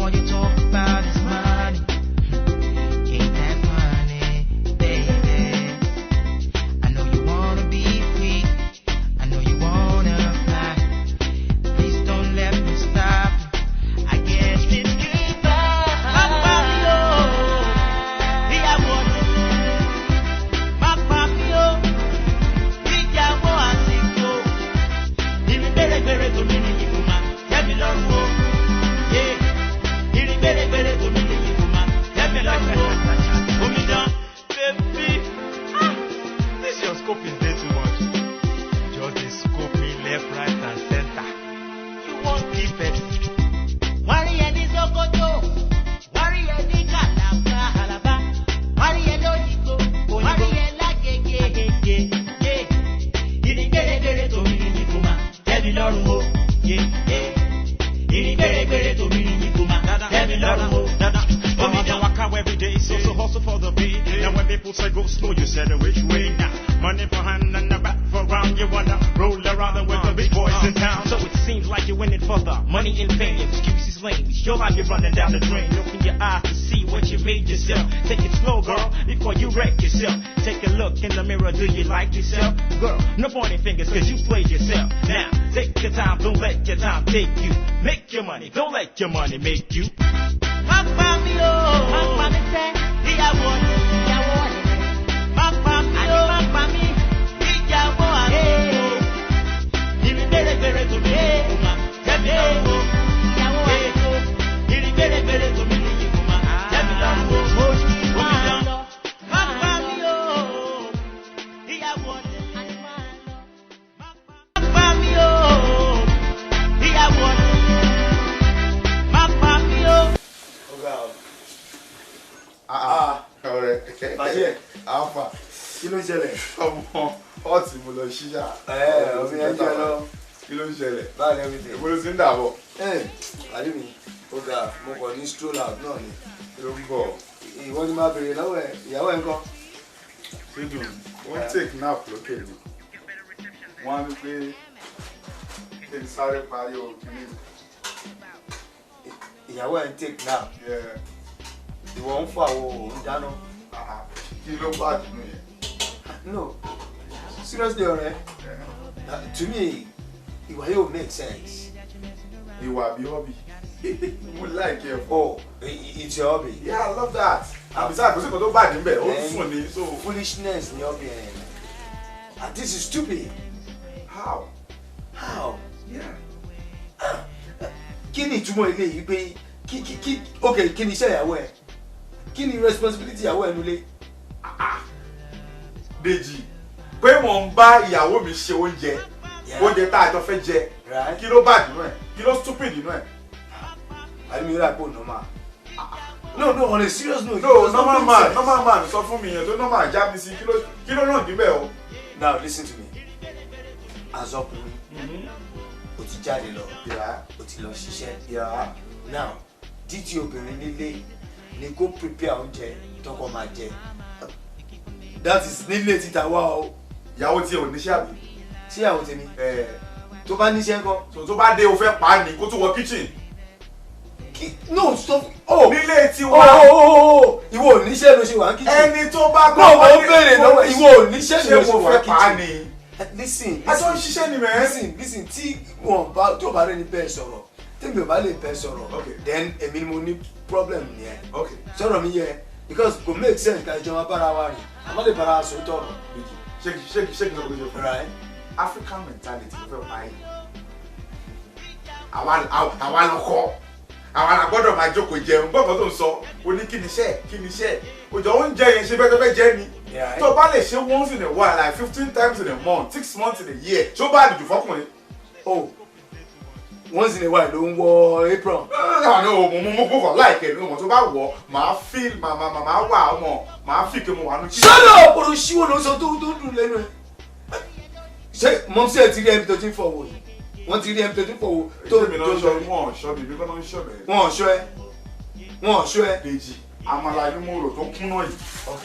All you talk about is money. Ain't that funny, baby? I know you wanna be free. I know you wanna fly. Please don't let me stop. I guess it's goodbye. Má pa mí o, ìyàwó ọ̀lẹ. Má pa mí o, ìyàwó àsìkò. Ìrìn gbèrègbèrè tó mi nìyí kò máa tẹ́ mi lọ́rùn o. Yeah. Ìrìn gbèrègbèrè tó mi nìyí kò máa tẹ́ mi lọ́rùn o. Omidan, Baby, ah, this your scope is way too much. Just dey scope me left, right, and center. You wan keep person. Wọ́n rí ẹ ní Sókótó, wọ́n rí ẹ ní Kàlàbá, Kàlàbá, wọ́n rí ẹ lóyìnbó, wọ́n rí ẹ lágége, yé. Ìrìn gbèrègbèrè tó mi nìyí kò máa tẹ́ mi lọ́rùn o, yé, yé. Ìrìn gbèrègbèrè tó mi nìyí kò máa tẹ́ mi lọ́rùn o. Omidan waka every day, so hustle for the beat. Now when people say go slow, you said which way now? Money for hand and the back for round. You wanna roll around with the big boys in town. So it seems like you're in it for the money and fame. Excuses lame. It's your life you're running down the drain. Open your eyes to see what you made yourself. Take it slow, girl, before you wreck yourself. Take a look in the mirror. Do you like yourself? Girl, no pointing fingers, 'cause you played yourself. Now, take your time, don't let your time take you. Make your money, don't let your money make you. Má pa mí o, má pa mí sẹ́, ìyàwó ọ̀lẹ, ìyàwó ọ̀lẹ. Má pa mí o, má pa mí, ìyàwó àsìkò. Ìrìn gbèrègbèrè tó mi nìyí kò máa tẹ́ mi lọ́rùn o. Ìyàwó àsìkò. Ìrìn gbèrègbèrè tó mi nìyí kò máa tẹ́ mi lọ́rùn o. Omidan, má pa mí o, ìyàwó ọ̀lẹ. Má pa mí o, ìyàwó ọ̀lẹ. Má pa mí o. Ọ̀gá o. Ah, ọ̀rẹ́. Bàjẹ́. Alpha. Kí ló ń ṣẹlẹ̀? Ọmọ ọtí mo lọ ṣíṣà. Ẹ omi ẹ jẹ lọ. Kí ló ń ṣẹlẹ̀? Báwo ni everything? Èwo ló ti ń dàbọ̀? Ẹ pàdé mi, ó ga, mo kàn ní stroll out náà ni. Kí ló ń bọ̀? Ìwọ ni máa béèrè lọ́wọ́ ẹ̀, ìyàwó ẹ̀ ń kọ́. Sídùn, wọ́n take nap lókè ni. Wọ́n á ní pé kí n sáré parí òkìní. Ìyàwó ẹ̀ ń take nap. Yeah. Ìwọ ń fọ àwo, òun dáná. Ah, kí ló bá dùnú yẹn? No, seriously ọ̀rẹ́, to me, ìwà yóò make sense. Ìwà bí hobby. Mo like ẹ̀ fọ́. Oh, it's your hobby. Yeah, I love that. And besides, kò sí nǹkan tó bad níbẹ̀, ó ń sùn ni. So, Foolishness ni hobby ẹ̀. And this is stupid. How? How? Yeah. Kí ni ìtumọ̀ ilé yìí pé kí ok, kí ni iṣẹ́ ìyàwó ẹ̀? Kí ni responsibility ìyàwó ẹ̀ nulẹ̀? Dèjì, pé mò ń bá ìyàwó mi ṣe oúnjẹ, oúnjẹ tá a jọ fẹ́ jẹ, kí ló bad nínú ẹ̀? Kí ló stupid nínú ẹ̀? Àbí mi rà pò normal. No, on a serious note. No, It does not normal make man, sense. Normal man, sọ fún mi yẹn tó normal já mi sí, kí ló náà níbẹ̀ o? Now listen to me. As ọkùnrin, o ti jáde lọ, o ti lọ ṣiṣẹ́. Now, duty obìnrin nílé ni kó prepare oúnjẹ tọkọ máa jẹ. That is nílé títa wá o. Ìyàwó tí ò níṣẹ́ àbí? Ṣé ìyàwó tèmi? Tó bá níṣẹ́ ńkọ́? So tó bá dé, o fẹ́ pa á ní kó tún wọ kitchen. No, stop. Oh. Nílé tiwa. Oh. Ìwọ ò níṣẹ́ ló ṣe wà ní kitchen. Ẹni tó bá No, mo ń béèrè lọ́wọ́, ìwọ ò níṣẹ́ ló Ṣé ṣe mo wà ní fẹ́ pa á kitchen. ni? Listen. A jọ ń ṣiṣẹ́ ni mẹ́. Listen, listen, tí wọn bá tó bá rẹni bẹ́ẹ̀ sọ̀rọ̀, tèmi ò bá lè bẹ́ẹ̀ sọ̀rọ̀, then èmi ni mo ní problem nìyẹn. Sọ̀rọ̀ mi yẹ, because kò make sense ká ìjọba bára wa rìn, àmọ́ lè bára wa sọ tọ̀rọ̀. Ṣé kí n sọ pé ṣe fún mi? African mentality ló fẹ́ pa yìí. Àwa lọkọ. Àwa la gbọ́dọ̀ máa jókòó jẹun. Gbọ́dọ̀ tó ń sọ, o ní kí ni iṣẹ́, kí ni iṣẹ́. Òjò oúnjẹ yẹn ṣe bẹ́ẹ̀ tó fẹ́ jẹ́ ni. Tó bá lè ṣe once in a while, like 15 times in a month, 6 months in a year, ṣó bá àdìjú fọkùnrin? Oh, once in a while ló ń wọ apron. No, no, mo kàn láìpẹ́ ní ọmọ tó bá wọ̀, màá feel, màá wà ọmọ, màá feel pé mo wà ní. Shut up! Ọ̀rọ̀ ṣíwọ́ ló ń sọ tó dùn lẹ́nu ẹ̀. Ṣé mumsy ẹ̀ ti rí ẹni tó ti ń fọwọ́ yìí? Wọ́n ti rí ẹni tó ti ń fọwọ́ tó mi náà ń ṣọ́, wọn ò ṣọ́ mi, mi kọ́ náà ń ṣọ́ bẹ́ẹ̀. Wọn ò ṣọ́ ẹ. Wọn ò ṣọ́ ẹ. Dèjì, àmàlà ni mo rò tó kúnná yìí. Ok.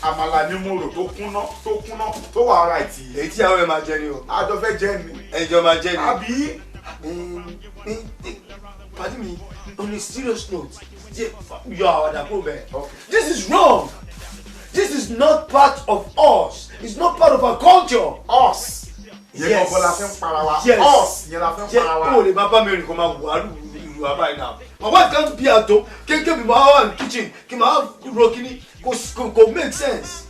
Àmàlà ni mo rò tó kúnná, tó kúnná, tó wà ara ìtì. Èyí tí àwọn ẹ máa jẹ ni o. Àjọ fẹ́ jẹ ni. Ẹjọ́ máa jẹ ni. Àbí? Pardon me, on a serious note, yọ àwàdà kúrò bẹ́ẹ̀. This is wrong. This is not part of us. It's not part of our culture. Us yẹn gbọ́ngàn la fi ń para wa. Yes. Us yẹn la fi ń para wa. O lè máa bá mi rìn kó máa wà á ìlú àbáyé náà. My wife can't be at home. Kéńké mi máa wà ní kitchen kí máa ro kíní, kò make sense.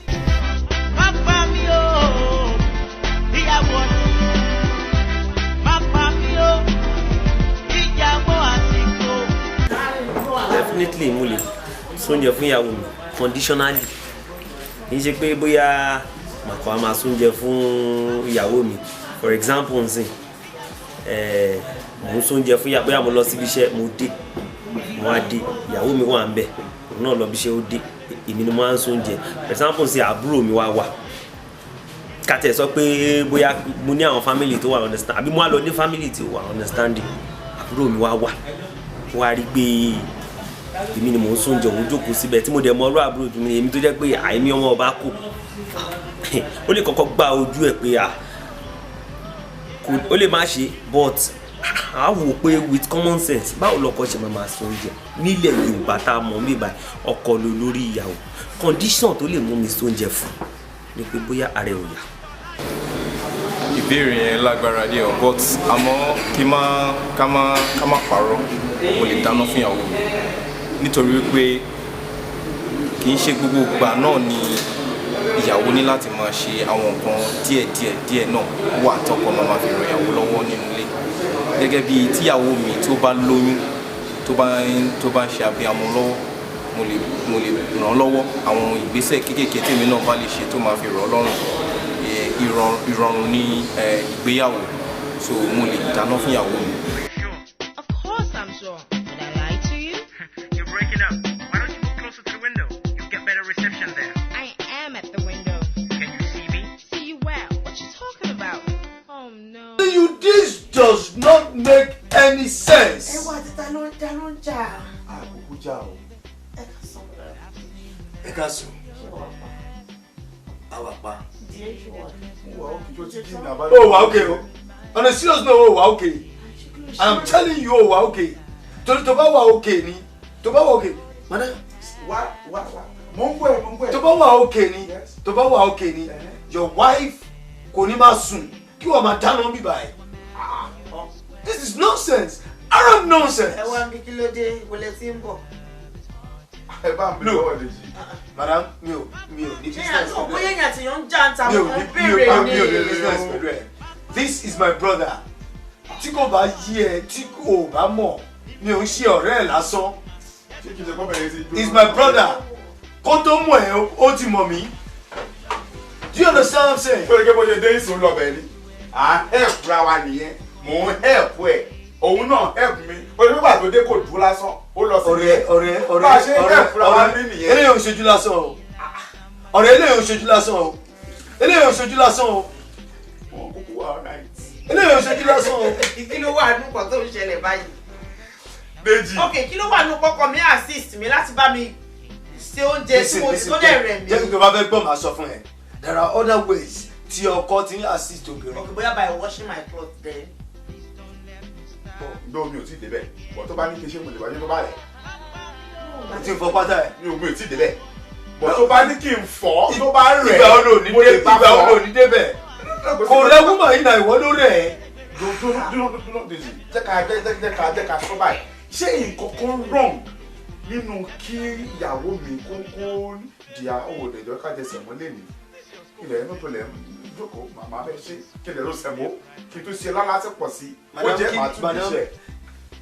Má pa mí o, ìyàwó. Má pa mí o, ìyàwó àsìkò. Definitely, mo lè sóúnjẹ fún ìyàwó mi conditionally. Kì í ṣe pé bóyá màkà á máa sóúnjẹ fún ìyàwó mi. For example, nsìn mò ń sóúnjẹ fún ìyàwó, bóyá mo lọ síbi iṣẹ́, mo dé, mo wá dé, ìyàwó mi wà ń bẹ̀, òun náà lọ bí iṣẹ́, ó dé, èmi ni mo máa ń sóúnjẹ. For example, nsìn àbúrò mi wá wà, kàtẹ́ sọ pé bóyá mo ní àwọn family tó wà understand, àbí mo wá lọ ní family tí ó wà understanding, àbúrò mi wá wà, wá rí pé èmi ni mò ń sóúnjẹ, òun jókòó síbẹ̀, tí mo dẹ̀ mọ ọ̀rọ̀ àbúrò mi, èmi tó jẹ́ pé àìmí ọmọ ọba kù, ó lè kọ́kọ́ gbá ojú ẹ̀ pé à kò ó lè má ṣe, but a wò pé with common sense, báwo lọkọ ṣe máa máa sóúnjẹ nílẹ̀ Yorùbá tá a mọ̀ mí báyìí? Ọkọ ló lórí ìyàwó. Condition tó lè mú mi sóúnjẹ fún ni pé bóyá ara ẹ̀ ò yá. Ìbéèrè yẹn lágbára díẹ̀ o, but àmọ́ kí má ká má ká má parọ́, mo lè dáná fún ìyàwó mi, nítorí wípé kì í ṣe gbogbo ìgbà náà ni ìyàwó ní láti máa ṣe àwọn nǹkan díẹ̀ díẹ̀ díẹ̀ náà wà tọkọ máa máa fi ràn ìyàwó lọ́wọ́ nínú ilé. Gẹ́gẹ́ bí tíyàwó mi tó bá lóyún, tó bá ń ṣe abiyamọ lọ́wọ́, mo lè ràn án lọ́wọ́. Àwọn ìgbésẹ̀ kéékèèké tèmi náà bá lè ṣe tó máa fi rọ̀ ọ́ lọ́rùn. Ìrọ̀rùn ní ìgbéyàwó, so mo lè dáná fún ìyàwó mi. Of course I'm sure. Would I lie to you? You're breaking up. Why don't you go closer to the window? You'll get better reception there. I am at the window. Can you see me? See you well. What you talking about? Oh no. You, this does not make any sense. Ẹ wá, títa ló ń jà? Àkókò já o. Ẹ kà sọ. Ẹ ká sùn. Ṣé wàá pa? Àwa pa. Díẹ̀ ṣe wà. Mo wà ókè tó ti kí ní abájọ. Ó wà okay o. On a serious note, ó wà okay. And I'm telling you, ó wà okay. Torí tó bá wà okay ni, tó bá wà okay, madam, Wá wá wá, mo ń gbọ́ ẹ, mo ń gbọ́ ẹ. tó bá wà okay ni, tó bá wà okay ni, your wife kò ní máa sùn kí wọ́n máa dáná bí báyìí. This is nonsense. Arab nonsense. Ẹ wá ń bí, kí ló dé? Wọlé tí ń bọ̀. Ẹ bá mi lọ́wọ́ lè jí. Madam, mi ò ní Ṣé business àti pẹ̀lú bóyá ẹ. èèyàn àti èèyàn ń jà ń ta Mi ò mo ní kàn mi ò béèrè mi ò ní ni. business pẹ̀lú ẹ. This is my brother. Tí kò bá yí ẹ, tí kò bá mọ̀, mi ò ń ṣe ọ̀rẹ́ ẹ̀ lásán. Ṣé kí n ṣe kọ́ bẹ̀rẹ̀ sí. He's my brother. Kó tó mọ̀ ẹ́, ó ti mọ̀ mí. Do you understand what I'm saying? Pé kí bó ṣe dé ìsùn lọ bẹ̀ ni à ń help ra wa nìyẹn. Mò ń help ẹ, òun náà help mi. Ó ní nígbà tó dé, kò dúró lásán, ó lọ sí Ọ̀rẹ́, ọ̀rẹ́, ọ̀rẹ́, bá a ṣe ń ọ̀rẹ́, help ra wa ọ̀rẹ́, ní nìyẹn. Eléyìí ò ń ṣojú lásán o. Ọ̀rẹ́, eléyìí ò ń ṣojú lásán o. Eléyìí ò ń ṣojú lásán o. Wọn kúkú wà alright. Eléyìí ò ń ṣojú lásán o. Kí ló wà nù kan tó ń ṣẹlẹ̀ báyìí? Déjì. Ok, kí ló wà nù kọ́kọ́ mi assist mi láti bá mi ṣe oúnjẹ tí mo tó dẹ̀ rẹ̀ mí? Jẹ́ kí n tó bá fẹ́ gbọ́, màá sọ fún ẹ. There are other ways tí ọkọ ti ń assist obìnrin. Ok, bóyá by washing my cloth then. Ǹdọ́ mi ò tí ì débẹ̀ bọ̀, tó bá ní kí n ṣe, mo lè wájú tó bá rẹ̀. O ti fọ pátá ẹ̀. Mi ò tí ì débẹ̀ bọ̀, tó bá ní kí n fọ́, tó bá rẹ̀, Ìgbà wo lò ní mo dé lè bá ìgbà wo fọ́. lò ní débẹ̀? Kò rẹ woman yìí náà, ìwọ ló rẹ̀ ẹ́. Dúró dúró dúró, Dèjì, jẹ́ ká sọ báyìí. Ṣé nǹkan kan wrong nínú kí ìyàwó mi kó di owó ìdẹ̀jọ́ ká jẹ semo lẹ́nu ilẹ̀ inú tó lẹ̀ ń jókòó, màmá fẹ́ ṣe kí lè ló semo, kí n tó ṣe lálásì pọ̀ sí ó Madam, jẹ́ màá tún lè madam, ṣe.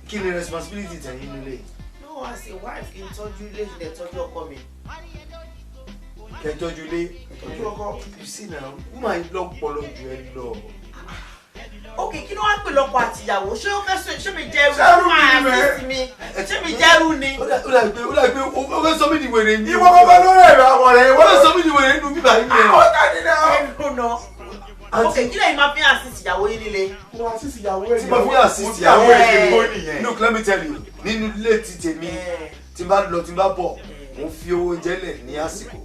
Kí ni responsibility tẹ̀yìn nílé? No, as a wife, kí n tọ́jú ilé, kí n dẹ̀ tọ́jú ọkọ mi. Kẹ́ tọ́jú ilé. Tọ́jú ọkọ. You see now, woman yìí lọ́pọlọ ju ẹ lọ. Ok, kí ló wá pè lọ́kọ àtìyàwó? Ṣé ó fẹ́ sọ, ṣé mi jẹ́rú? Ṣẹ́rú Máa ni mẹ́. assist mi, ṣé mi jẹ́rú ni? Ó dà pé ó fẹ́ sọ mí di wèrè ní. Ìwọ bàbá lórí ẹ̀rọ àwọn ọ̀rẹ́ Ó ìwọ fẹ́ sọ mí di wèrè nínú bíbá yìí ni. Àwọn tani náà. Ẹnu náà. Ok, kí lẹ́yìn máa fi assist ìyàwó yín nílé? Mo assist ìyàwó ẹ̀. Tí mo fi assist ìyàwó ẹ̀ ẹ̀ gbó nìyẹn. Look, let me tell you, nínú ilé ti tèmi, tí n bá lọ, tí n bá bọ̀, mo ń fi owó oúnjẹ lẹ̀ ní àsìkò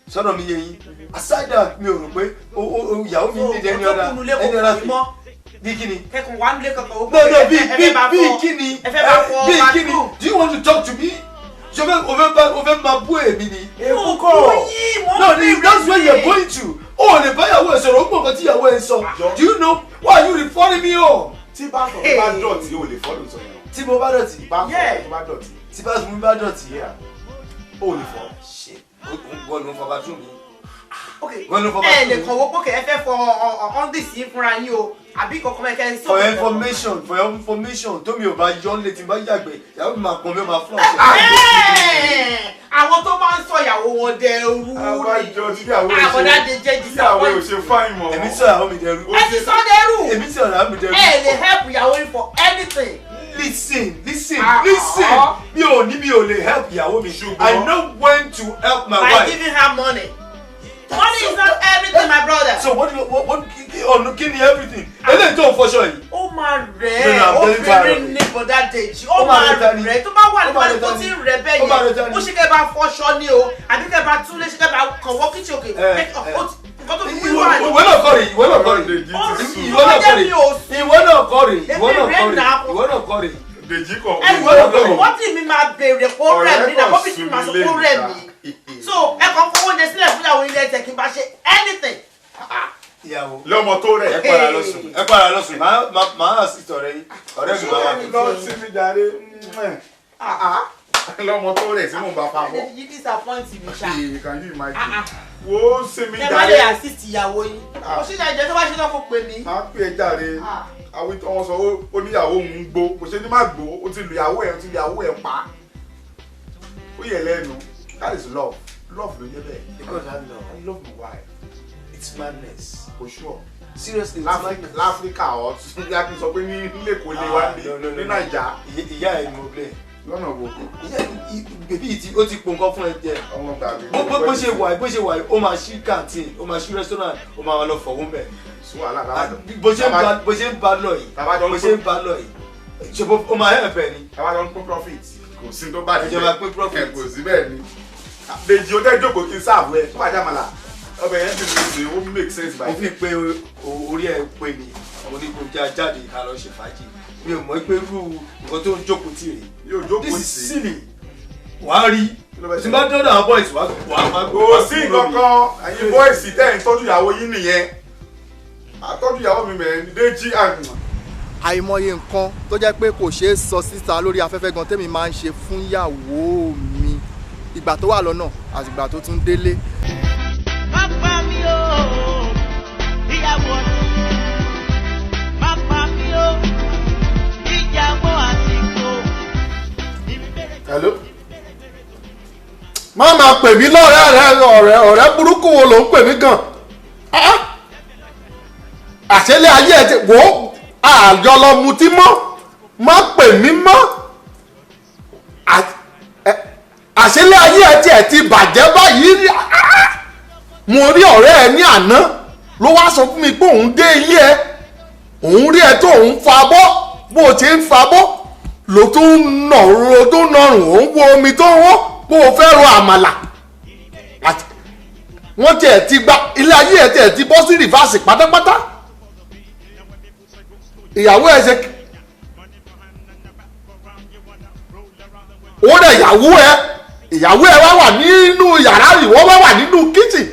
sọ́dọ̀ mi yé yín. Aside that, mi ò rò pé ìyàwó mi need any other Tó kunu lé kò any other kù thing. mọ́. Bí kíni? Kẹkùn wà nílé kankan ó No, no, bí ẹ bí fẹ́ bá bí fọ kíni? Ẹ fẹ́ bá fọ Bí kíni? bathroom. Do you want to talk to me? Ṣé o fẹ́ máa bú èmi ni? Èkó kọ́. No, that's where you're going to. O ò lè bá ìyàwó ẹ̀ sọ̀rọ̀, ó gbọ́ nǹkan tí ìyàwó ẹ̀ ń sọ. Do you know why are you referring me home? Tí bá sọ tó bá dọ̀tí, o lè fọ́ ló sọ yẹn. Tí mo bá dọ̀tí. Bá sọ tó bá dọ̀tí. Tí bá mi bá dọ̀tí. Yeah. O lè fọ́. Ṣé wọ́n ló ń fọ bathroom mi? Ok, Wọ́n ló fọ ẹ lè bathroom mi. kàn wọ́pọ̀ kẹ́ ẹ fẹ́ fọ ọ́ndìsì yín fúnra yín o, àbí kankan mẹ́kẹ́ ẹ sọ. For your information, tómi ò bá yọ ọ́ létí bá yàgbẹ́, ìyàwó mi máa pọn mi, ó máa flush. Àwọn tó máa ń sọ ìyàwó wọn dẹrú ni. Abájọ tí ìyàwó ẹ̀ ṣe Àbọ̀dá de jẹ́ tí ìyàwó ẹ̀ ò disappoint. ṣe fine mọ́. Èmi sọ ìyàwó mi dẹrú. Ẹ ti sọ dẹrú. Èmi sọ ìyàwó mi dẹrú. Ẹ lè help ìyàwó yín for anything. Listen, listen, Ah, listen. ah. Mi ò lè help ìyàwó mi. I know when to help my By wife. giving her money. Money is not everything, my brother. So what do you what what ọ̀nà kí ni everything? Eléyìí tó ń fọṣọ yìí. Ó máa rẹ̀ No, no, ẹ́. I'm getting tired of Obìnrin it. ní bọ̀dá Dèjì, ó Ó máa máa rẹ̀ ta ni. rẹ̀ tó bá wà Ó máa nípa rẹ̀ tó ta ti ni. ń rẹ̀ bẹ́ẹ̀ Ó máa rẹ̀ ta yẹn ni. ó ṣe kẹ́ bá fọṣọ ni o, àbí kẹ́ bá túnlé ṣe, kẹ́ bá kàn wọ́ kíchìn òkè. Nǹkan tó fi wí wà ní. Ìwọ náà kọ́ rè, ìwọ náà kọ́ rè. Ìwọ náà kọ́ rè, ìwọ náà kọ́ rè, ìwọ náà kọ́ rè, ìwọ náà kọ́ rè. Dèjì kọ̀. Ẹ Ìwọ náà kọ́ rè. wọ́n tí mi máa béèrè kó rẹ̀ mí náà, kó fi máa sọ kó rẹ̀ mí. So ẹ kàn fowó oúnjẹ sílẹ̀ fún ìyàwó ilé ẹ̀jẹ̀ kí n bá ṣe anything. Ìyàwó. Lọ́mọ tó rẹ̀. Ẹ padà lọ sùn, ẹ padà lọ sùn, máa assist ọ̀rẹ́ yín, ọ̀rẹ́ mi máa wà mí. Lọ sí mi jàre. Lọ́mọ tó rẹ̀ tí mò ń bá fa bọ́. You disappoint mi ṣá. Can you imagine? Ah, ah. Wo sinmi Ẹ má lè jàre. assist ìyàwó yín. Kò sí ìjà tó bá ṣe náà kó pè mí. Máa pè é jàre. Àwọn tí wọ́n sọ ó níyàwó òun ń gbó. Kò ṣe ní má gbó. Ó ti lu ìyàwó ẹ̀, ó ti lu ìyàwó ẹ̀ pa. Ó yẹ lẹ́nu. That is love. Love ló jẹ́ bẹ́ẹ̀. Because I love. I love my wife. It's madness. Kò sure. Seriously, it's madness. Láfíríkà ọ̀ bí a kì í sọ pé ní lẹ́kọ̀ọ́ lé wa Ah, no, no, no, ní no. Nàìjà. Ìyá ẹ̀ ni mo blame. Lọ́nà wo? Ìyá bèbí yìí ó ti pò nǹkan fún ẹ jẹ. Ọmọ gbàgbé. Bó ṣe wà yìí, ó máa ṣí canteen, ó máa ṣí restaurant, ó máa lọ fọwọ́ mbẹ̀. Sí wàhálà láwàjọ. Bó ṣe ń ba lọ yìí, bó ṣe ń ba lọ yìí, ṣe bó ó máa help ẹ ni. Táwa jọ ń pín profit, kò sí tó bá Ẹ jọ máa pín profit. Kò sí bẹ́ẹ̀ ni. Dèjì, ó dẹ́ jókòó kí n serve ẹ tó bá jẹ́ àmàlà, ọbẹ̀ yẹn ti lè ṣe, ó make sense Mo báyìí. fi pé orí ẹ pé ni mo ní kó já jáde ká lọ ṣe fàájì. Mi ò mọ̀ pé irú nǹkan tó ń jókòó tì rè. Yóò jókòó This is tì. silly. Wàá rí tí n bá dọ́dọ̀ àwọn boys wàá Kò sí nǹkan kan. Ẹ̀yin boys tẹ́ ẹ̀ ń tọ́jú ìyàwó yín nìyẹn. Àtọ́jú ìyàwó mi mẹ́rin Dèjì àrùn. Àìmọye nǹkan tó jẹ́ pé kò ṣeé sọ síta lórí afẹ́fẹ́ gan tẹ́mi máa ń ṣe fún ìyàwó mi ìgbà tó wà lọ́nà àti ìgbà tó tún délé. Má pa mí o, ìyàwó. Má pa mí o, ìyàwó àsìkò. Hello. Má máa pè mí lọ́rẹ́ rẹ. Ọ̀rẹ́, ọ̀rẹ́ burúkú wo ló ń pè mí gan? Ah! Àṣẹlẹ̀ ayé ẹ ti wò ó, àjọ lọ mutí mọ́, má pè mí mọ́. Àṣẹlẹ̀ ayé ẹ tiẹ̀ ti bàjẹ́ báyìí. Ah! Mo rí ọ̀rẹ́ ẹ ní àná ló wá sọ fún mi pé òun dé ilé ẹ, òun rí ẹ tó òun fa bọ́, bó o ṣe ń fa bọ́ ló tún ń nà ro tó ń nọrùn, òun wo omi tó ń wọ́ bó o fẹ́ ro àmàlà. Wọ́n tiẹ̀ ti gba ilé ayé ẹ̀ tiẹ̀ ti bọ́ sí reverse pátápátá. Ìyàwó ẹ̀ ṣe ó dẹ̀ ìyàwó ẹ̀ wá wà nínú yàrá, ìwọ wá wà nínú kitchen.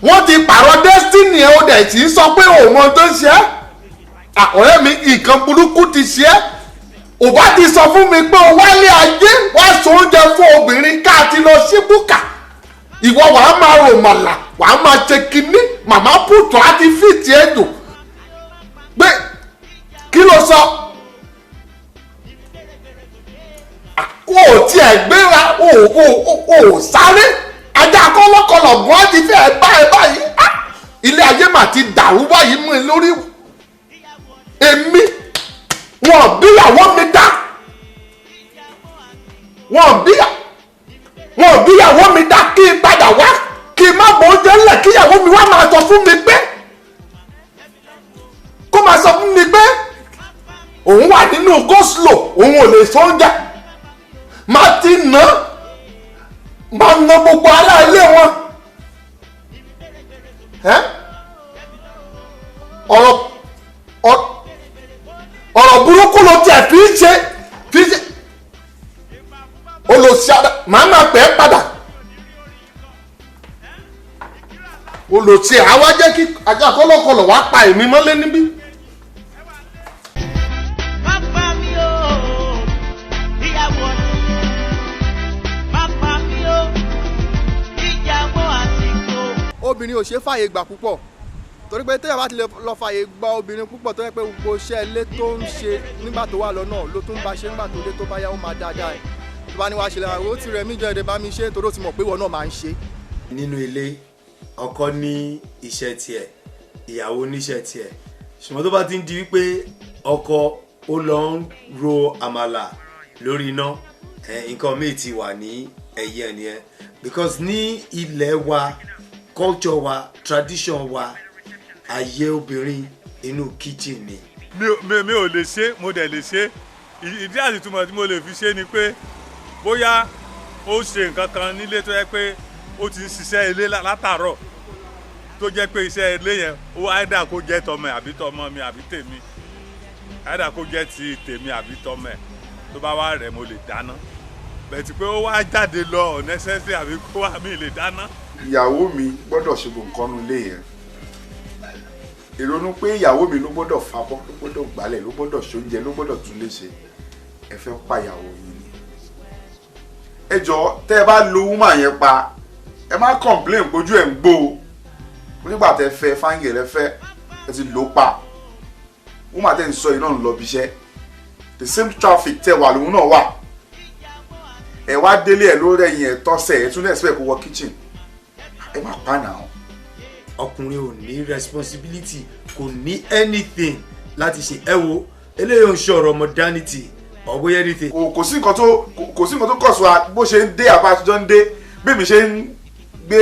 Wọ́n ti pààrọ̀ destiny ẹ̀, ó dẹ̀ sì ń sọ pé òun mọ tó ń ṣe é. Ọ̀rẹ́ mi, nǹkan burúkú ti ṣe é. Ò bá ti sọ fún mi pé o wálé ayé wá sọ oúnjẹ fún obìnrin ká ti lọ sí búkà. Ìwọ wàá máa rò màlà, wàá máa ṣe kinní, màmá pùtù á ti fìtì ẹ̀ jù pé kí ló sọ. O ò tiẹ̀ gbéra, o ò sáré ajá kọ́lọ́kọlọ̀ gan ti fẹ́ bá ẹ báyìí. Ah! Ilé ayé mà ti dàrú báyìí mú ẹ lórí. Èmi wọn bíyàwó mi dá, wọn bíyàwó mi dá kí n padà wá kí n má bọ oúnjẹ ńlẹ̀, kíyàwó mi wá máa sọ fún mi pé kó máa sọ fún mi pé òun wà nínú go slow, òun ò lè sọ oúnjẹ. Máa ti nà, máa na gbogbo ará ilé wọn. Ẹ́ Ọ̀rọ̀ burúkú ló tiẹ̀ fi ń ṣe fi ń ṣe. Olùsí ara màá máa pẹ́ padà. Olùsí àwa jẹ́ kí ajá kọ́lọ́kọlọ̀ wá pa èmi mọ́lé níbí. Pápá mi o, ìyàwó pápá mi o, ìyàwó àsìkò. Obìnrin ò ṣe é fàyè gbà púpọ̀, torí pé téèyàn bá ti lè lọ fàyè gba obìnrin púpọ̀, tó yẹ pé gbogbo iṣẹ́ ilé tó ń ṣe nígbà tó wà lọ́nà ló tún bá ṣe nígbà tó dé, tó bá yá ó máa dáadáa ẹ̀. Tó bá ní wàá ṣe lára, ó ti rẹ̀ mí jọ èdè bá mi ṣe, torí ó ti mọ̀ pé ìwọ náà máa ń ṣe. Nínú ilé, ọkọ ní iṣẹ́ tiẹ̀, ìyàwó níṣẹ́ tiẹ̀, ṣùgbọ́n tó bá ti ń di wípé ọkọ ó lọ ń ro àmàlà lórí iná, nǹkan míì ti wà ní ẹ̀yẹ nìyẹn. Because ní ilẹ̀ wa, culture wa, tradition wa, ayé obìnrin inú kitchen ni. Mi ò lè ṣe, mo dẹ̀ lè ṣe. Ìdí àti ìtumọ̀ tí mo lè fi ṣe ni pé bóyá ó ṣe nǹkan kan nílé tó yẹ pé ó ti ń ṣiṣẹ́ ilé látàárọ̀, tó jẹ́ pé iṣẹ́ ilé yẹn ó áìdá kó jẹ́ tọmọ ẹ̀ àbí tọmọ mi àbí tèmi, áìdá kó jẹ́ ti tèmi àbí tọmọ ẹ̀, tó bá wá rẹ̀ mo lè dáná. Bẹ̀tì pé ó wá jáde lọ unnecessary àbí kó wá mi lè dáná. Ìyàwó mi gbọ́dọ̀ ṣe gbogbo nǹkan nínú ilé yẹn. Ìrònú pé ìyàwó mi ló gbọ́dọ̀ fabọ́, ló gbọ́dọ̀ gbálẹ̀, ló gbọ́dọ̀ ṣoúnjẹ, ló gbọ́dọ̀ tún lé ṣe, ẹ fẹ́ pa ìyàwó yín ni. Ẹ jọ̀ọ́, tẹ́ ẹ bá lo woman yẹn pa, ẹ má complain pójú ẹ̀ ń gbó o. Nígbà tẹ́ fẹ́ fáńgẹ̀ lẹ fẹ́, ẹ ti lò ó pa. Woman tẹ́ ń sọ yìí náà ń lọ bí iṣẹ́, the same traffic tẹ́ wà lòun náà wà. Ẹ wá délé ẹ ló rẹ̀yìn ẹ tọ́sẹ̀, ẹ tún expect kó wọ kitchen, ẹ má pa náà. Ọkùnrin ò ní responsibility, kò ní anything láti ṣe. Ẹ wo eléyìí ò ń ṣọ̀rọ̀ modernity or bóyá anything. Kò sí nǹkan tó kò sí nǹkan tó kọ̀ sí wa bó ṣe ń dé àbá àtijọ́ ń dé, bí mi ṣe ń gbé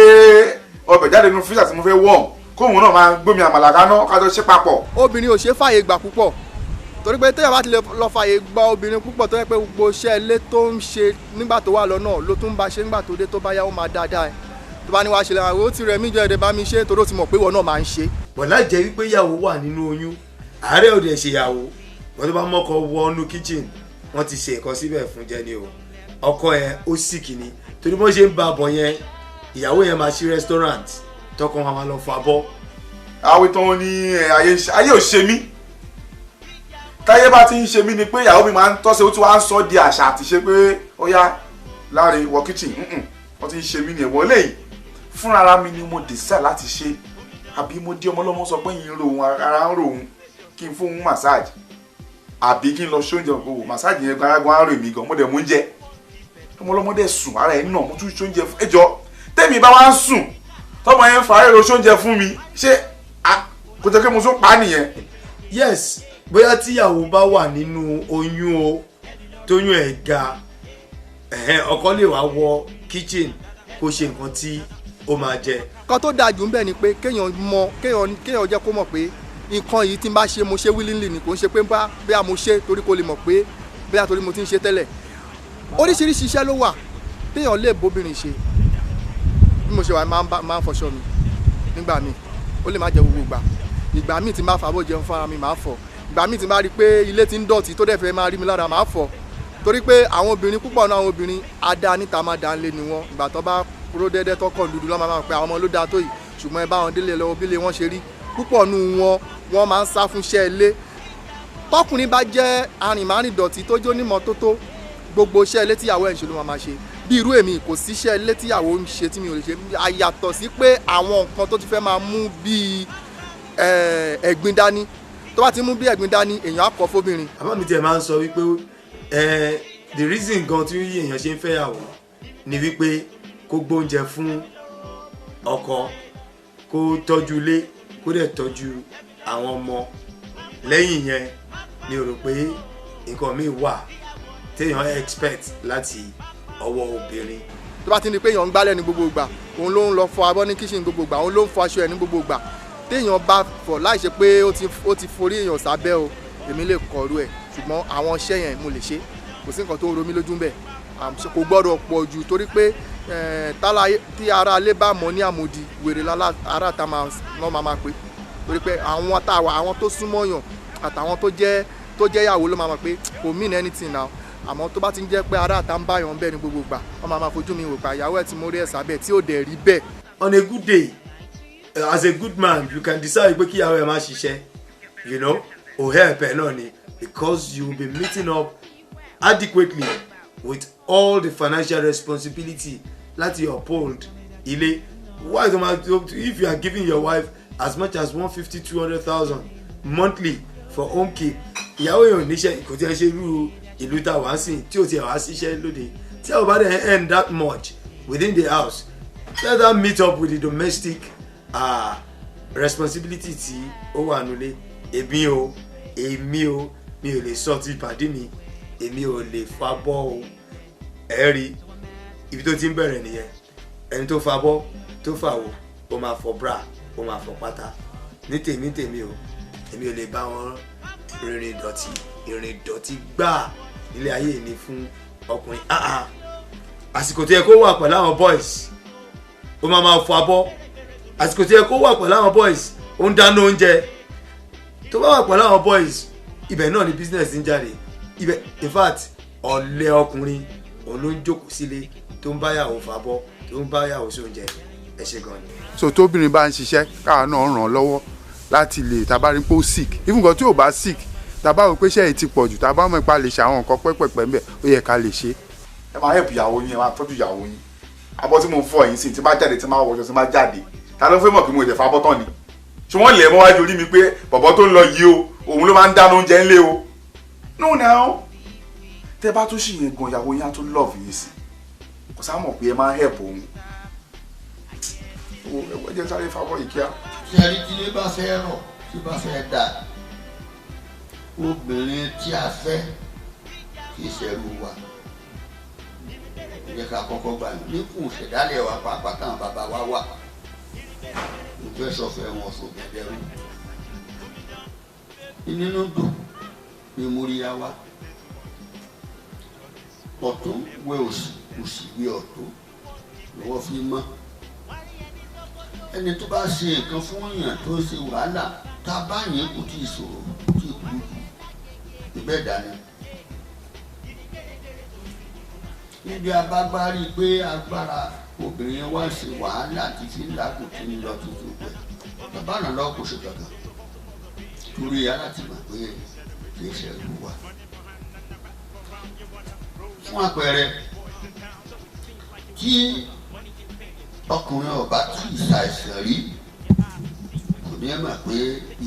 ọbẹ̀ jáde nínú freezer tí mo fẹ́ warm, kóun náà máa gbómi àmàlà kaná kájọ ṣe papọ̀. Obìnrin ò ṣe é fàyè gbà púpọ̀, torí pé téèyàn bá ti lè lọ fàyè gba obìnrin púpọ̀, tó yẹ pé gbogbo iṣẹ́ ilé tó ń ṣe nígbà tó wà lọ́nà ló tún bá ṣe nígbà tó dé, tó bá yá ó máa dáadáa ẹ̀. Tó bá ní wàá ṣe lára, ó ti rẹ̀ mí jọ èdè bá mi ṣe, torí ó ti mọ̀ pé ìwọ náà máa ń ṣe. Bọ̀lá jẹ́ wípé ìyàwó wà nínú oyún, àárẹ̀ ò dẹ̀ ṣèyàwó, wọ́n tó bá mọ́kọ wọnú kitchen, wọ́n ti ṣe nǹkan síbẹ̀ fún jẹ ni o. Ọkọ yẹn ó sì kìíní, torí bó ṣe ń ba bọ̀ yẹn, ìyàwó yẹn máa ṣí restaurant, tọkọ wọn máa lọ fọ abọ́. Àwọn ìtàn ní ayé ò ṣe mí. Táyé bá ti ń ṣe mí ni pé ìyàwó mi máa ń tọ́sẹ̀, ó ti wá ń sọ di àṣà àti ṣe pé ó yá láre wọ kitchen, wọ́n ti ń ṣe mí ni ẹ̀wọ̀n léyìí. Fúnra mi ni mo decide láti ṣe, àbí mo dé ọmọlọ́mọ sọ pé yín ń ro òun, ara ń ro òun, kí n fún òun massage, àbí kí n lọ ṣóúnjẹ òkòwò massage yẹn gbáragbọ́n á rò mí gan, mo dẹ̀ mú oúnjẹ. Ọmọlọ́mọ dẹ̀ sùn, ara ẹ̀ nà, mo tún ṣóúnjẹ fún ẹ jọ. Tẹ́mi bá wá ń sùn, tọmọ yẹn ń fa èrò ṣóúnjẹ fún mi, ṣé kò jẹ́ pé mo tún pa á nìyẹn? Yes, bóyá tíyàwó bá wà nínú oyún o, tóyún ẹ̀ ga, ọkọ lè wá wọ kitchen kó ṣe nǹkan tí ó máa jẹ. Nǹkan tó dáa jù ń bẹ̀ ni pé kéèyàn mọ kéèyàn jẹ́ kó mọ̀ pé nǹkan yìí tí n bá ṣe, mo ṣe willingly ni, kò ń ṣe pé bóyá mo ṣe torí kó lè mọ̀ pé bóyá torí mo ti ń ṣe tẹ́lẹ̀. Oríṣiríṣi iṣẹ́ ló wà téèyàn lè bóbìnrin ṣe. Bí mo ṣe wà, máa ń fọṣọ mi nígbà míì, ó lè má jẹ gbogbo ìgbà. Ìgbà míì tí n bá fàbọ̀ jẹun fúnra mi, màá fọ̀. Ìgbà míì tí n bá rí i pé ilé ti ń dọ̀tí tó dẹ̀ fẹ́ máa rí mi lára, màá fọ̀. Torí pé àwọn obìnrin púpọ̀ náà, àwọn obìnrin adá níta máa dá lé ni wọ́n. Ìgbà tó bá kúrò dẹ́dẹ́ tọkọ̀ dúdú lọ́ máa pe àwọn ọmọ ló dáa tó yìí, ṣùgbọ́n ẹ bá wọn délé lọ́wọ́ bí ilé wọn ṣe rí, púpọ̀ nù wọn wọ́n máa ń sá fún iṣẹ́ ilé. Tọkùnrin bá jẹ́ arìnmárìndọ̀tí tó jó nímọ̀ tótó, gbogbo iṣẹ́ ilé tíyàwó ẹ̀ ń ṣe ló máa ṣe. Bí irú èmi, kò sí iṣẹ́ ilé tíyàwó ń ṣe tí mi ò lè ṣe, àyàtọ̀ sí pé àwọn nǹkan tó ti fẹ́ máa mú bíi ẹ̀gbin dání. Tó bá ti mú bí ẹ̀gbin dání, èèyàn á kọ́ fóbìnrin. Bàbá mi tiẹ̀ máa ń sọ wípé the reason gan tí èèyàn ṣe ń fẹ́yàwó ni wípé kó gbóúnjẹ fún ọkọ, kó tọ́jú ilé, kó dẹ̀ tọ́jú àwọn ọmọ. Lẹ́yìn yẹn ni o rò pé nǹkan míì wà téèyàn expect láti ọwọ́ obìnrin. Tó bá ti ní pé èèyàn ń gbálẹ̀ ní gbogbo ìgbà, òun ló ń lọ fọ abọ́ ní kíṣìn gbogbo ìgbà, òun ló ń fọ aṣọ ẹ̀ ní gbogbo ìgbà, téèyàn bá fọ̀ láì ṣe pé ó ti forí èèyàn sábẹ́ o, èmi lè kọ̀ọ̀rú ẹ̀. Ṣùgbọ́n àwọn iṣẹ́ yẹn mo lè ṣe, kò sí nǹkan tó ń ro mí lójú ń bẹ̀. Kò gbọ́dọ̀ pọ̀ jù, torí pé tí ara ilé bá mọ̀ ní àmòdì, wèrè ara ta máa pé, torí pé àwọn tá a wà, àwọn tó súnmọ́ yàn àtàwọn tó jẹ́ tó jẹ́ ìyàwó ló máa mọ̀ pé kò mean anything now. Àmọ́ tó bá ti ń jẹ́ pé ará àta ń báyọ̀ ń bẹ́ẹ̀ ní gbogbo ìgbà, wọ́n máa máa fojú mi wò pé ìyàwó ẹ̀ ti mórí ẹ̀ sábẹ́ tí ò dẹ̀ rí bẹ́ẹ̀. On a good day, as a good man, you can decide pé kí ìyàwó ẹ̀ má ṣiṣẹ́, you know, o help ẹ̀ náà ni, because you will be meeting up adequately with all the financial responsibility láti uphold ilé. Why do ma, if you are giving your wife as much as 150, 200,000 monthly for home keep, ìyàwó yẹn ò níṣẹ́, kò tí ẹ ṣe irú ìlú tá a wá sí tí ò tí ẹ wá síṣẹ́ lóde, tí a ò bá dẹ̀ earn that much within the house, let her meet up with the domestic responsibility tí ó wà nílé. Èmi o, èmi o, mi ò lè sọ ti pàdé mi, èmi ò lè fabọ́ o. Ẹ rí ibi tó ti ń bẹ̀rẹ̀ nìyẹn. Ẹni tó fabọ́ tó fàwọ̀, ó máa fọ bra, ó máa fọ pátá. Ní tèmi tèmi o, èmi ò lè bá wọn rìnrìn ìdọ̀tí, ìrìn ìdọ̀tí gbáà nílé ayé ni fún ọkùnrin. Àsìkò tó yẹ kó wà pẹ̀lú àwọn boys, ó máa máa fọ abọ́. Àsìkò tó yẹ kó wà pẹ̀lú àwọn boys, ó ń dáná oúnjẹ. Tó bá wà pẹ̀lú àwọn boys, ibẹ̀ náà ni business ń jáde ibẹ̀. In fact, ọ̀lẹ ọkùnrin òun ló ń jókòó sílé tó ń báyàwó fàbọ́, tó ń báyàwó sóúnjẹ. Ẹ ṣe gan ni. So tóbìnrin bá ń ṣiṣẹ́, káà náà ràn án lọ́wọ́ láti lè tá a bá rí pé ó sick, even gan tí ò bá sick, tá a bá rò pé iṣẹ́ yìí ti pọ̀ jù, tá a bá mọ̀ ipa lè ṣe àwọn nǹkan pẹ́pẹ̀pẹ́ ńbẹ̀, ó yẹ ká lè ṣe. Ẹ máa help ìyàwó yín, ẹ máa tọ́jú ìyàwó yín. Abọ́ tí mo ń fọ yín sí, tí bá jáde, tí máa wọṣọ, tí máa jáde, ta ló fẹ́ mọ̀ pé mo lè fa abọ́ tán ni? Ṣé wọ́n lè mọ́ wájú orí mi pé bọ̀bọ̀ tó ń lọ yìí o, òun ló máa ń dáná oúnjẹ ńlé o? No now, tẹ bá tún ṣì yẹn gan, ìyàwó yín á tún love yín sí, kò sá mọ̀ pé ẹ máa help òun. Ẹ jẹ́ sáré fábọ́ yìí kíá. Tí ẹni tí ilé bá fẹ́ rọ̀, tí bá fẹ́ dà, obìnrin tí a fẹ́ kì í ṣẹrú wa. Ẹ jẹ́ ká kọ́kọ́ gbà ní níkùn ìṣẹ̀dálẹ̀ wa pàápàá táwọn bàbá wa wà, mo fẹ́ sọfẹ́ wọn sọ̀gẹ̀dẹ̀rú nínú dùn ní móríyá wa. Ọ̀tún wẹ òsì, òsì wẹ ọ̀tún, lọ́wọ́ fi mọ́. Ẹni tó bá ṣe nǹkan fún èèyàn tó ṣe wàhálà tá a bá yẹn kò tí ì sọ̀rọ̀, kò tí ì kú jù níbẹ̀ dání. Níbi abágbárí pé agbára obìnrin wa ṣe wàhálà títí ńlá kò tí ń lọ tuntun pẹ̀, bàbá náà lọ kò ṣe kankan torí aláti mọ̀ pé kì í ṣe ẹrú wa. Fún àpẹẹrẹ, tí ọkùnrin ọba tí ìṣàìsàn rí, kò ní mọ̀ pé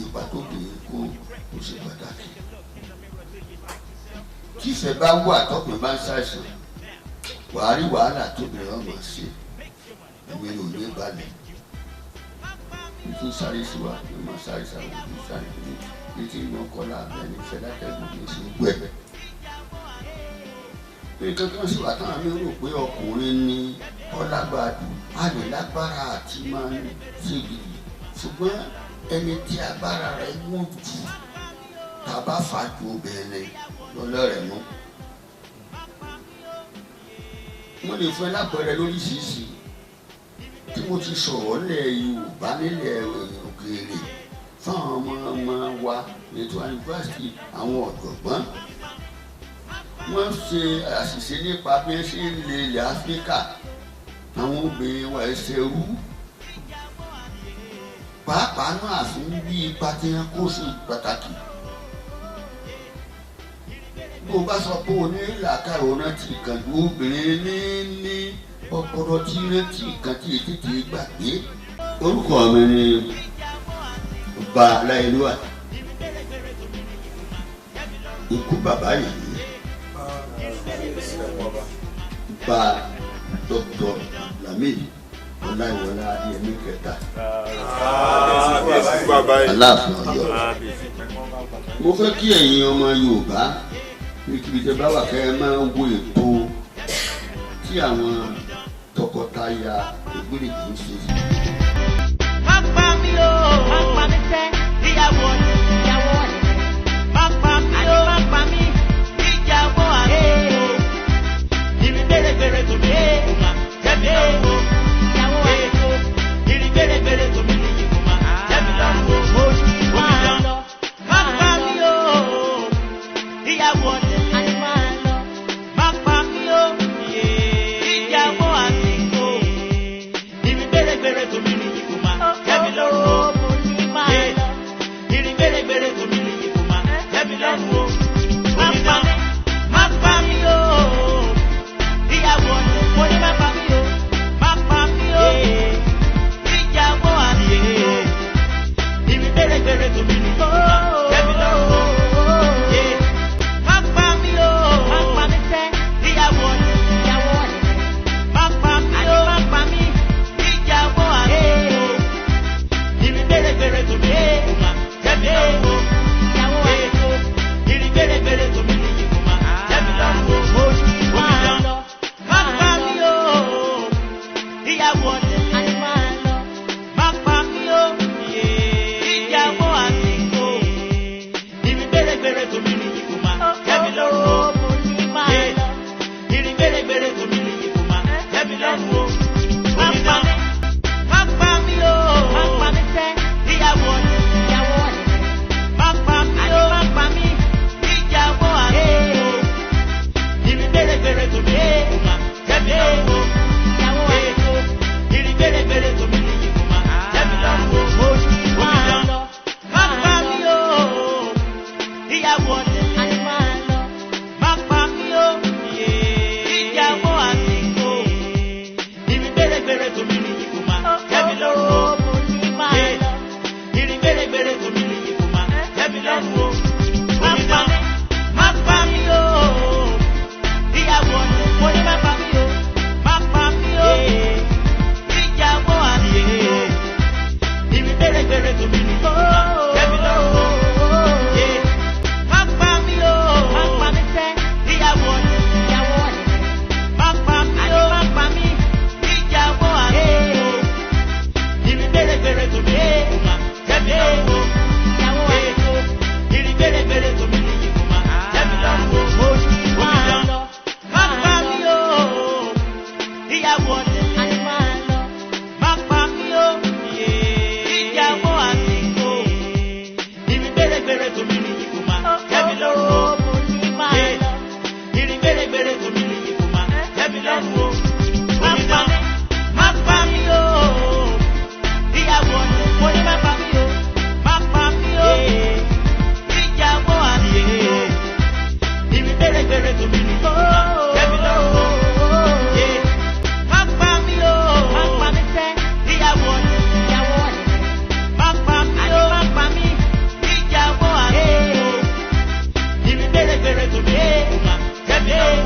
ipa tó bìnrin kó kò ṣe pàtàkì. Tí ìfẹ́ bá wà, tọkùnrin bá ń ṣàìsàn, wàá rí wàhálà tóbìnrin ọmọ ṣe, ẹ̀mí ò ní balẹ̀. Ní tí ń sáré sí wa ní máa sáré sáwọn, ní sáré ní tí ń kọ́lá abẹ́ni ìfẹ́ látẹ̀gùn ní ṣe gbẹ̀. Nǹkan kan sì wà táwọn mi rò pé ọkùnrin ní ọlágbára jù, á lè lágbára àti máa ń ṣe gidi, ṣùgbọ́n ẹni tí agbára rẹ̀ wọ́n jù tàbá fà ju obìnrin lọ́lọ́rẹ̀ mú. Wọ́n lè fún ẹ lápẹẹrẹ lóríṣiríṣi tí mo ti sọ̀rọ̀ nílẹ̀ Yorùbá, nílẹ̀ òkèèrè, fáwọn ọmọ ọmọ wa ètò yunifásitì, àwọn ọ̀jọ̀gbọ́n wọ́n ṣe àṣìṣe nípa bí wọ́n ṣe ń lè ilẹ̀ Áfíríkà. Àwọn obìnrin wa ẹsẹ̀ rú pàápàá náà àfin bí ipa tí wọ́n kó sí pàtàkì. Bó o bá sọ pé o ní làákàyè, o rántí nǹkan ju obìnrin ní ọpọlọ tí rántí nǹkan tí tètè gbàgbé. Orúkọ mi ni Ọba Aláyélúwà, ikú bàbá yìí bá Dr. Lamidi Ọláìwọlá Adéyẹmí kẹta, Aláàfin Ọ̀yọ́. Mo fẹ́ kí ẹ̀yin ọmọ Yorùbá níbi tẹ́ bá wà kẹ́ ẹ máa wo ètò tí àwọn tọkọtaya Ògbóǹkì ń ṣe. Má pa mí o, má pa mí sẹ́, ìyàwó ìyàwó má pa mí o, má pa mí, ìyàwó àlè. Ìrìn gbèrègbèrè tó mi ní kò má jẹ́mi lọ́rùn o, ìyàwó àlè. Ìrìn gbèrègbèrè tó mi ní kò má jẹ́mi lọ́rùn o, omi dán. Má pa mí o, Ìyàwó ọ̀lẹ máa lọ. Má pa mí o. Ìyàwó àsìkò. Ìrìn gbèrègbèrè tó mi rìn yìí kò máa tẹ́ mi lọ́rùn o. Ìrìn gbèrègbèrè tó mi rìn yìí kò máa tẹ́ mi lọ́rùn o. Omidan, má pa mí o. Ìyàwó ọ̀lẹ, mo ní má pa mí o. Má pa mí o. Ìyàwó àsìkò. Ìrìn gbèrègbèrè tó mi rìn yìí kò máa tẹ́ mi lọ́rùn o. Má pa mí o. Má pa mí sẹ́. Ìyàwó ọ̀lẹ, ìyàwó ọ̀lẹ. Má pa mí o. Má pa mí. Ìyàwó àsìkò. Ìrìn gbèrègbèrè tó mi rìn yìí kò máa tẹ́ mi lọ́rùn o. Ìyàwó àsìkò. Ìrìn gbèrègbèrè tó mi rìn yìí kò máa tẹ́ mi lọ́rùn o. Omidan, má pa mí o. Ìyàwó ọ̀lẹ. Má pa mí o. Ìyàwó àsìkò. Ìrìn gbèrègbèrè tó mi rìn yìí kò máa tẹ́ mi lọ́rùn o. Ìrìn gbèrègbèrè tó mi rìn yìí kò máa tẹ́ mi lọ́rùn o. Omidan, má pa mí o. Má pa mí sẹ́. Ìyàwó ọ̀lẹ. Ìyàwó ọ̀lẹ. Má pa mí o. Má pa mí. Ìyàwó àsìkò. Ìrìn gbèrègbèrè tó mi rìn yìí kò máa tẹ́ mi lọ́rùn o. Ìyàwó àsìkò. Ìrìn gbèrègbèrè tó mi rìn yìí kò máa tẹ́ mi lọ́rùn o. Omidan, má pa mí o. Ìyàwó ọ̀lẹ. Má pa mí o. Ìyàwó àsìkò. Ìrìn gbèrègbèrè tó mi rìn yìí kò máa tẹ́ mi lọ́rùn o. Ìrìn gbèrègbèrè tó mi rìn yìí kò máa tẹ́ mi lọ́rùn o. Omidan, má pa mí o. Ìyàwó ọ̀lẹ, mo ní má pa mí o. Má pa mí o. Ìyàwó àsìkò. Ìrìn gbèrègbèrè tó mi rìn yìí kò máa tẹ́ mi lọ́rùn o. Má pa mí o. Má pa mí sẹ́. Ìyàwó ọ̀lẹ, ìyàwó ọ̀lẹ. Má pa mí o. Má pa mí. Ìyàwó àsìkò. Ìrìn gbèrègbèrè tó mi rìn yìí kò máa tẹ́ mi lọ́rùn o. Ìyàwó àsìkò. Ìrìn gbèrègbèrè tó mi rìn yìí kò máa tẹ́ mi lọ́rùn o. Omidan, má pa mí o. Ìyàwó ọ̀lẹ. Má pa mí o. Ìyàwó àsìkò. Ìrìn gbèrègbèrè tó mi rìn yìí kò máa tẹ́ mi lọ́rùn o. Ìrìn gbèrègbèrè tó mi rìn yìí kò máa tẹ́ mi lọ́rùn o. Omidan, má pa mí o. Ìyàwó ọ̀lẹ, mo ní má pa mí o. Má pa mí o. Ìyàwó àsìkò. Ìrìn gbèrègbèrè tó mi rìn yìí kò máa tẹ́ mi lọ́rùn o. Má pa mí o. Má pa mí sẹ́. Ìyàwó ọ̀lẹ, ìyàwó ọ̀lẹ. Má pa mí o. Má pa mí. Ìyàwó àsìkò. Ìrìn gbèrègbèrè tó mi rìn yìí kò máa tẹ́ mi lọ́rùn o.